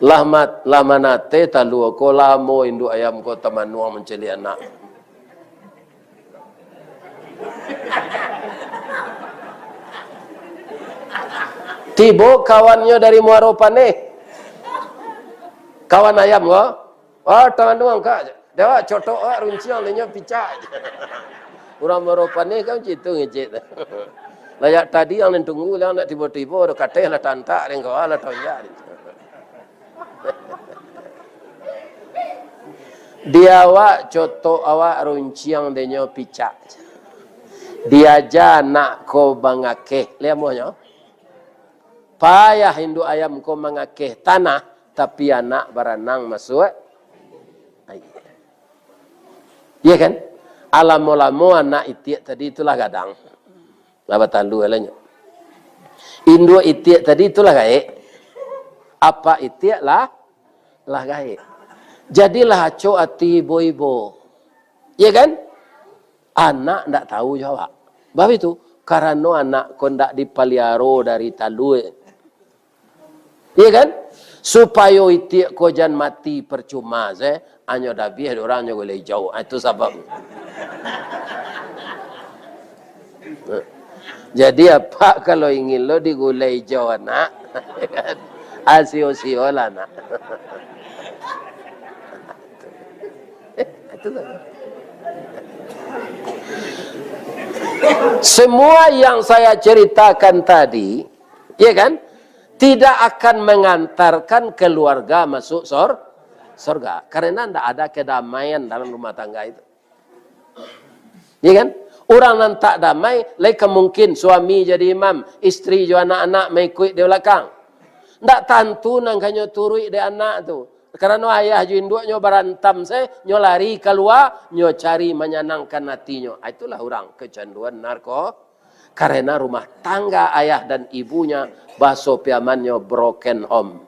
Lah mat-, lah manateh talua ko, lamo induak ayam ko tamanuang mancaliak anak. Tibo kawannyo dari Muaro Paneh. Kawan ayam ko, "Wah, tamanuang, Kak." Dek awak cotok awak runciang, dek nyo picak. Urang Muaro Paneh kan cam itu ngecek tu. Layak tadi yang nan tunggu, yang nak tibo-tibo, ado kateh lah tantak, dek kawa lah tonjak. Di awak cotok awak runciang, dek nyo picak. Diaja anak ko bangakeh, liamuahnyo. Payah induak ayam ko mangakeh tanah, tapi anak baranang masuak aia. Iya kan? Alamo-lamo anak itiak tadi tu lah gadang. Lah batalua lah nyo. Induak itiak tadi tu lah gaek. Apak itiak lah, lah gaek. Jadilah acok ati ibo-ibo. Iya kan? Anak ndak tahu jo awak. Bab itu, karano anak ko ndak dipaliaro dari talua. Iya kan? Supayo itiak ko jan mati percuma se, anyo dabiah dek urang nyo gulai ijau. Ah, itu sabab. Jadi, apak kalau ingin lo digulai ijau anak, asio-sio lah anak. Semua yang saya ceritakan tadi, ya kan, tidak akan mengantarkan keluarga masuk sor-, sorga. Karena ndak ada kedamaian dalam rumah tangga itu. Ya kan? Urang nan tak damai, lai ka mungkin suami jadi imam, istri jo anak-anak maikuik di balakang. Ndak tantu nan ka nyo turuik dek anak tu. Karano ayah jo induaknyo barantam se, nyo lari kalua, nyo cari manyanangkan atinyo. Ah, itulah urang kecanduan narko-, karena rumah tangga ayah dan ibunya, baso Piamannyo, broken home.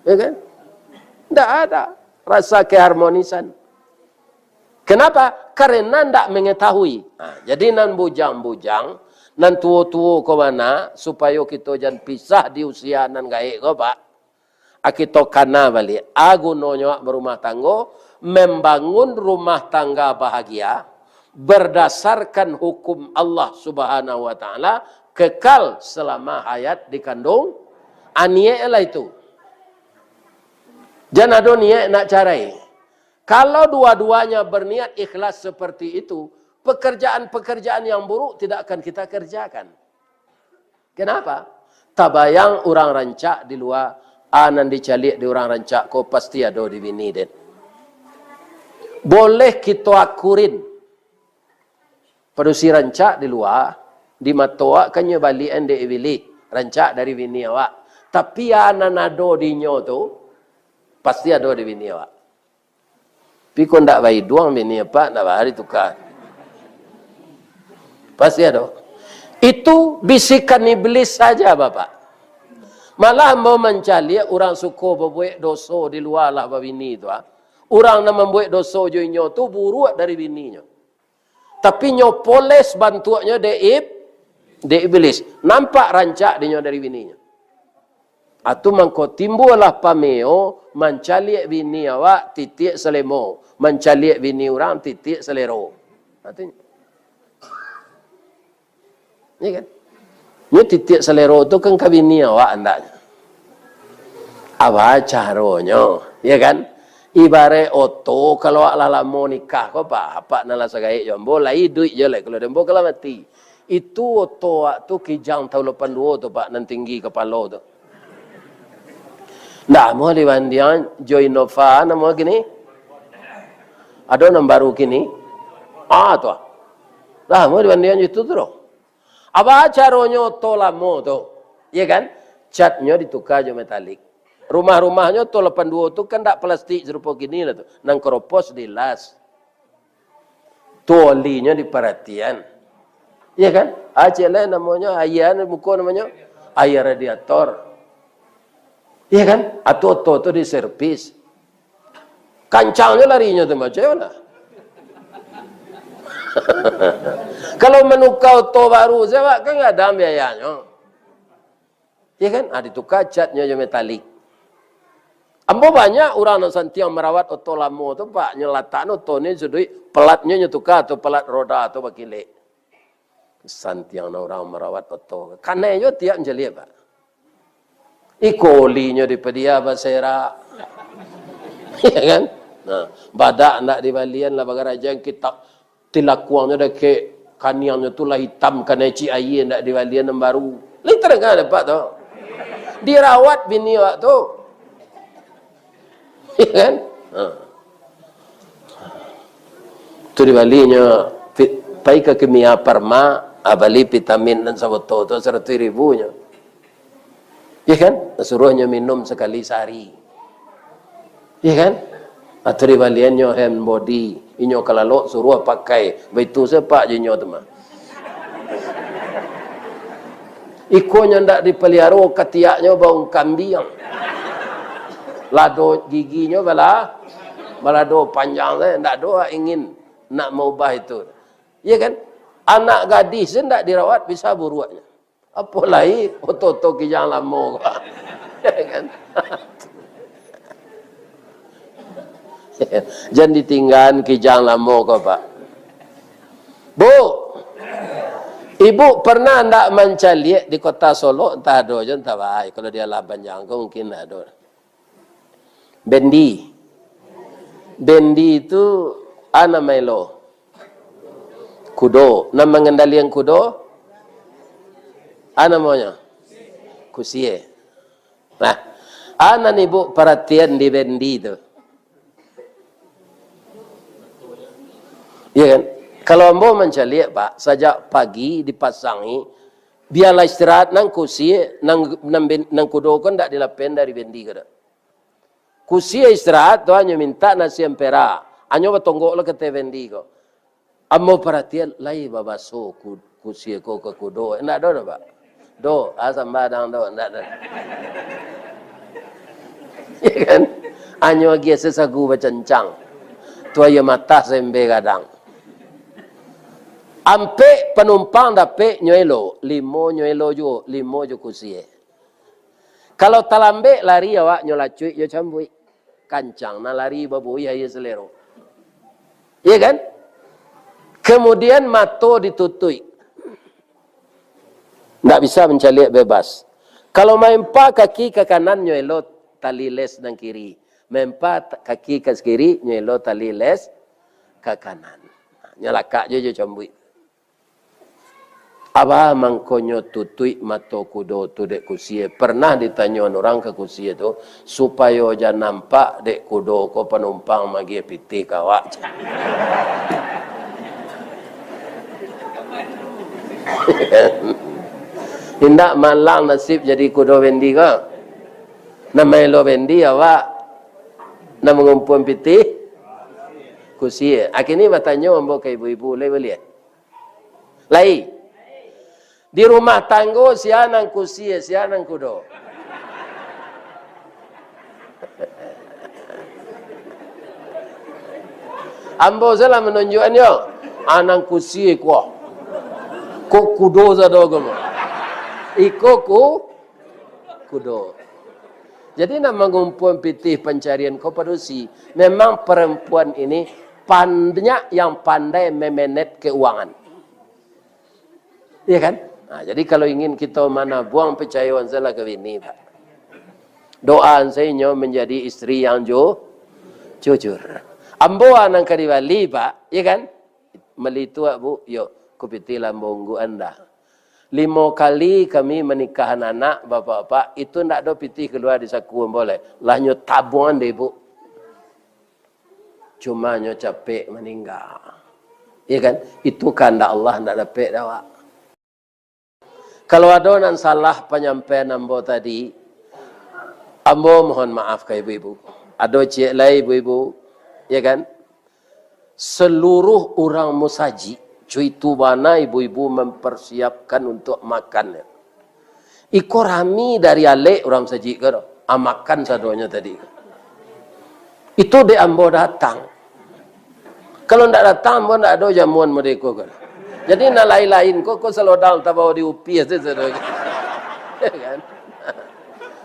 Ya kan? Ndak ada rasa keharmonisan. Kenapa? Karena ndak mengetahui. Nah, jadi nan bujang-bujang, nan tuo-tuo ko bana, supayo kito jan pisah di usia nan gaek ko, Pak. A, kito kana baliak. A gunonyo awak barumah tanggo, membangun rumah tangga bahagia, berdasarkan hukum Allah Subhanahu wa Ta'ala, kekal selama hayat dikandung. A, niaik lah itu. Jan ado niaik nak carai. Kalau dua-duanya berniat ikhlas seperti itu, pekerjaan-pekerjaan yang buruk tidak akan kita kerjakan. Kenapa? Tabayang urang rancak di lua, a nan dicaliak di urang rancak ko pasti ado di bini den. Boleh kito akurin, padusi rancak di lua, di mato awak kan nyo baliak-an dek ibilih, rancak dari bini awak. Tapi a nan ado di inyo tu, pasti ado di bini awak. Tapi kok ndak baiduang bini apak, ndak baa dituka. Pasti ado. Itu bisikan iblis saja, Bapak. Malah ambo mancaliak urang suko babuek doso di lua lah babini tu, ah. Urang nan mambuek doso jo inyo tu buruak dari bininyo. Tapi nyo poles bantuaknyo dek ib-, dek iblis. Nampak rancak dinyo dari bininyo. Atu mangko timbullah pameo, mancaliak bini awak titiak salemo, mancaliak bini urang titiak salero. Atunyo. Iya kan? Nyo titiak salero tu kan ka bini awak andaknyo. Apo caronyo, iya kan? Ibaraik oto, kalau awak lah lamo nikah ko, Pak, apak nan lah sagaek jo ambo, lai iduik jo lai, kalau ambo kan lah mati. Itu oto awak tu Kijang tahun lapan duo tu, Pak, nan tinggi kapalo tu. Ndak amuah dibandiang jo Innova, namo kini? Ado nan baru kini? Ah, tu ah. Ndak amuah dibandiang jo itu tu doh. Apo caronyo oto lamo tu? Iya kan? Catnyo dituka jo metalik. Rumah-rumahnyo oto lapan duo tu kan ndak plastik sarupo kini lah tu. Nan koropos dilas. Tu olinyo diparatian. Iya kan? Aceh lain namonyo, aia muko namonyo, aia radiator. Iya kan? Atu oto tu diservis. Kancangnyo larinyo tu, macam mana? Kalau manuka oto baru, sajo kan gadang biayanyo. Iya kan? Ah, dituka catnyo jo metalik. Ambo banyak urang nan santiang marawat oto lamo tu, Pak, nyo latakno oto ni suduik, pelatnyo nyo tuka tu, pelat roda tu bakilek. Santiang nan urang marawat oto. Kanai jo tiap mancaliak, Pak. Iko olinyo dipadia baserak. Iya kan? Nah, badak ndak dibalian lah bagarajan kitab Tilakuangnyo dakek, kaniangnyo tu lah itam, kanai cik aia, ndak dibalian nan baru. Lai tarang ka dapek tu. Dirawat bini awak tu. Iya kan? Ha. Tu dibalinyo, pi-, pai ka Kimia Farma, ah, bali vitamin nan sabotol tu saratuih ribu nyo. Ya kan? Suruahnyo minum sakali sahari. Ya kan? Atau dibaliannyo hand body, inyo ka lalok suruah pakai. Baitu sapak jo inyo tu mah. Ikonyo ndak dipaliaro, katiaknyo baung kambiang. Lado giginyo bala, balado panjang sajo, ndak ado ingin nak maubah itu. Ya kan? Anak gadih se ndak dirawat bisa buruaknyo. Apo lai oto-oto kijang lamo ko. Ya kan? Jan ditinggaan kijang lamo ko, Pak. Bu, ibu pernah ndak mancaliak di kota Solok? Entah ado jo, entah bae. Kalau di Alah Banjang ko mungkin ado. Bendi. Bendi tu a namo elo? Kudo. Nan mangendalian kudo, a namonyo? Kusie. Nah, a nan ibu paratian di bendi tu. Ya kan? Kalau ambo mancaliak, Pak, sajak pagi dipasangi, bialah istirahat, nan kusie, nan, nan ben-, nan kudo ko ndak dilapehan dari bendi ko doh. Kusie istirahat tu hanyo mintak nasi ampera, hanyo batonggok lo ka ateh bendi ko. Ambo paratian, lai babaso ku-, kusie ko ka kudo. Indak ado doh, Pak. Do, ah, sambadang do, indak ado. Ya kan? Hanyo agiah sasagu bacancang. Tu aia matah saembe gadang. Ampek panumpang dapek nyo elo, limo nyo elo juo, limo jo kusie. Kalau talambek lari awak, nyo lacuik jo cambuik. Kancang nan lari babuih aia salero. Iya kan? Kemudian mato ditutuik. Ndak bisa mancaliak bebas. Kalau maempa kaki ka kanan, nyo elo tali les nan kiri. Maempa t-, kaki ka kiri, nyo elo tali les ka kanan. Nyo lakak juo jo cambuik. Apo mangkonyo tutuik mato kudo tu dek kusie? Pernah ditanyoan urang ka kusie tu, supayo jan nampak dek kudo ko panumpang magiah pitih ka awak. Indak malang nasib jadi kudo bendi ko. Nan maelo bendi awak, nan mangumpuan pitih kusie. Akhirnyo batanyo ambo ka ibu-ibu, lai buliah? Lai. Di rumah tanggo, sia nan kusie, sia nan kudo? Ambo salah manunjuakannyo. Ah, nan kusie ko. Ko kudo sado ko mah. Iko ku-, kudo. Jadi, nan mangumpuan pitih pancarian ko padusi. Memang perempuan ini banyak yang pandai memenet keuangan. Iya kan? Nah, jadi kalau ingin kito manabuang, picayoan salah ka bini, Pak. Doaan sainyo menjadi istri yang ju-, jujur. Ambo nan ka dibali, Pak, iya kan? Mali tu, Bu, yo, kupitih lah ambo ungguan dah. Limo kali kami manikahan anak, bapak-bapak, itu ndak ado pitih kalua di saku ambo lai. Lah nyo tabuang dek ibu. Cuma nyo capek maningga. Iya kan? Itu kahandak Allah, ndak dapek dek awak. Kalau ado nan salah panyampaian ambo tadi, ambo mohon maaf ka ibu-ibu. Ado ciek lai ibu-ibu, ya kan? Seluruh urang musajik, cuitu bana ibu-ibu mempersiapkan untuk makan. Iko rami dari alek urang musajik ko, ah, makan sadonyo tadi. Itu dek ambo datang. Kalau ndak datang, ambo ndak ado jamuan model iko ko. Jadi, nan lain-lain ko, ko salodang tabao di upia tu, saudara. Ya kan?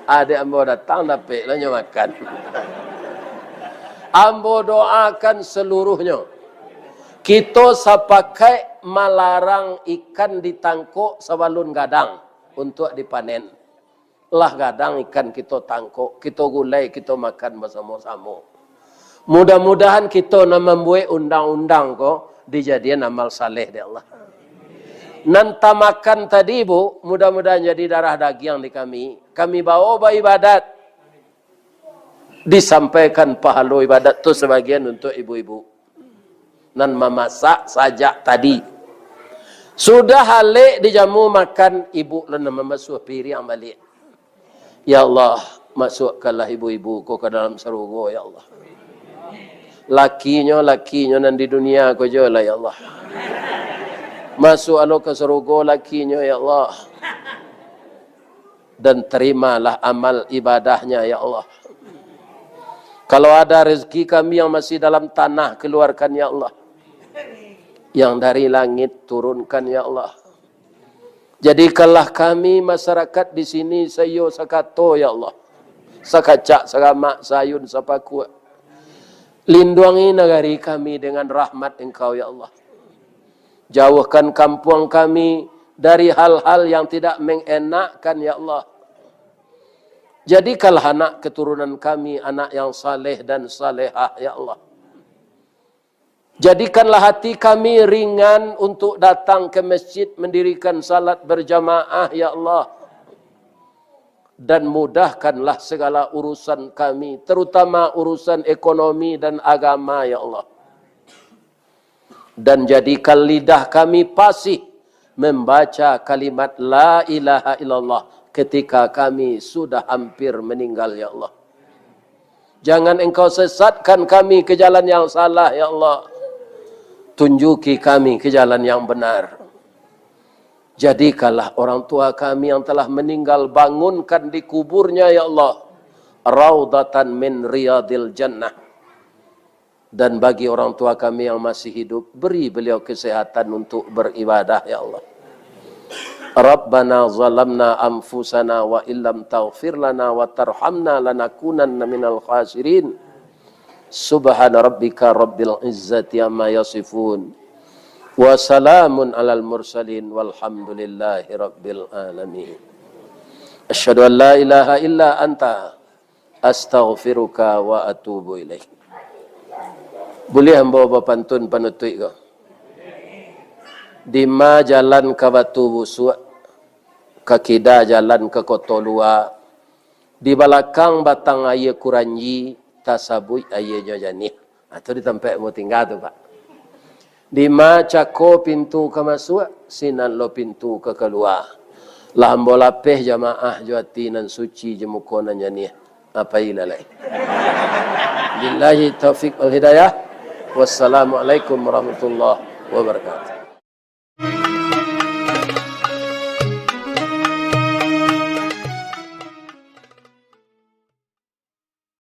Ah, dek ambo datang, dapek lah nyo makan. Ambo doakan seluruhnyo. Kito sapakaik malarang ikan ditangkok sabalun gadang untuk dipanen. Lah gadang ikan kito tangkok, kito gulai, kito makan basamo-samo. Mudah-mudahan kito nan mambuek undang-undang ko dijadian amal saleh dek Allah. Nan tamakan tadi, Bu, mudah-mudahan jadi darah dagiang di kami. Kami bawa baibadat. Disampaikan pahalo ibadat tu sabagian untuk ibu-ibu nan mamasak sajak tadi. Sudah alek dijamu makan, ibu lah nan mambasuah piriang baliak. Ya Allah, masuakkanlah ibu-ibu ko ka dalam sarugo, ya Allah. Lakinyo, lakinyo nan di dunia ko jo lah, ya Allah. Masuak alo ka sarugo lakinyo, ya Allah. Dan terimalah amal ibadahnya, ya Allah. Kalau ada rezeki kami yang masih dalam tanah, keluarkan, ya Allah. Yang dari langit, turunkan, ya Allah. Jadikanlah kami masyarakat di sini saiyo sakato, ya Allah. Sakacak, saramak, saayun, sapakuak. Linduangi nagari kami dengan rahmat Engkau, ya Allah. Jauhkan kampuang kami dari hal-hal yang tidak mengenakkan, ya Allah. Jadikanlah anak keturunan kami anak yang saleh dan salehah, ya Allah. Jadikanlah hati kami ringan untuk datang ke masjid mendirikan salat berjamaah, ya Allah. Dan mudahkanlah segala urusan kami, terutama urusan ekonomi dan agama, ya Allah. Dan jadikan lidah kami pasih membaca kalimat la ilaha illallah ketika kami sudah hampir meninggal, ya Allah. Jangan Engkau sesatkan kami ke jalan yang salah, ya Allah. Tunjuki kami ke jalan yang benar. Jadikanlah orang tua kami yang telah meninggal, bangunkan di kuburnya, ya Allah, raudatan min riyadil jannah. Dan bagi orang tua kami yang masih hidup, beri beliau kesehatan untuk beribadah, ya Allah. Rabbana zalamna anfusana wa illam taghfir lana wa tarhamna lanakunanna minal khasirin. Subhana rabbika rabbil izzati amma yasifun. Wa salamun alal mursalin walhamdulillahi rabbil alamin. Asyhadu an la ilaha illa anta astaghfiruka wa atubu ilaik. Buliah ambo bapantun panutuik ko. Dima jalan ka Batu Busuak, ka kida jalan ka Koto Lua, di balakang batang aia Kuranji, tasabuik aianyo janiah. Ha, tu di tampek ambo tingga tu, Pak. Dima cako pintu ka masuak, sinan lo pintu ka kalua. Lah ambo lapeh jamaah jo ati nan suci jo muko nan janiah. Apai lah lai. Billahi taufik wal hidayah. Wassalamualaikum warahmatullahi wabarakatuh.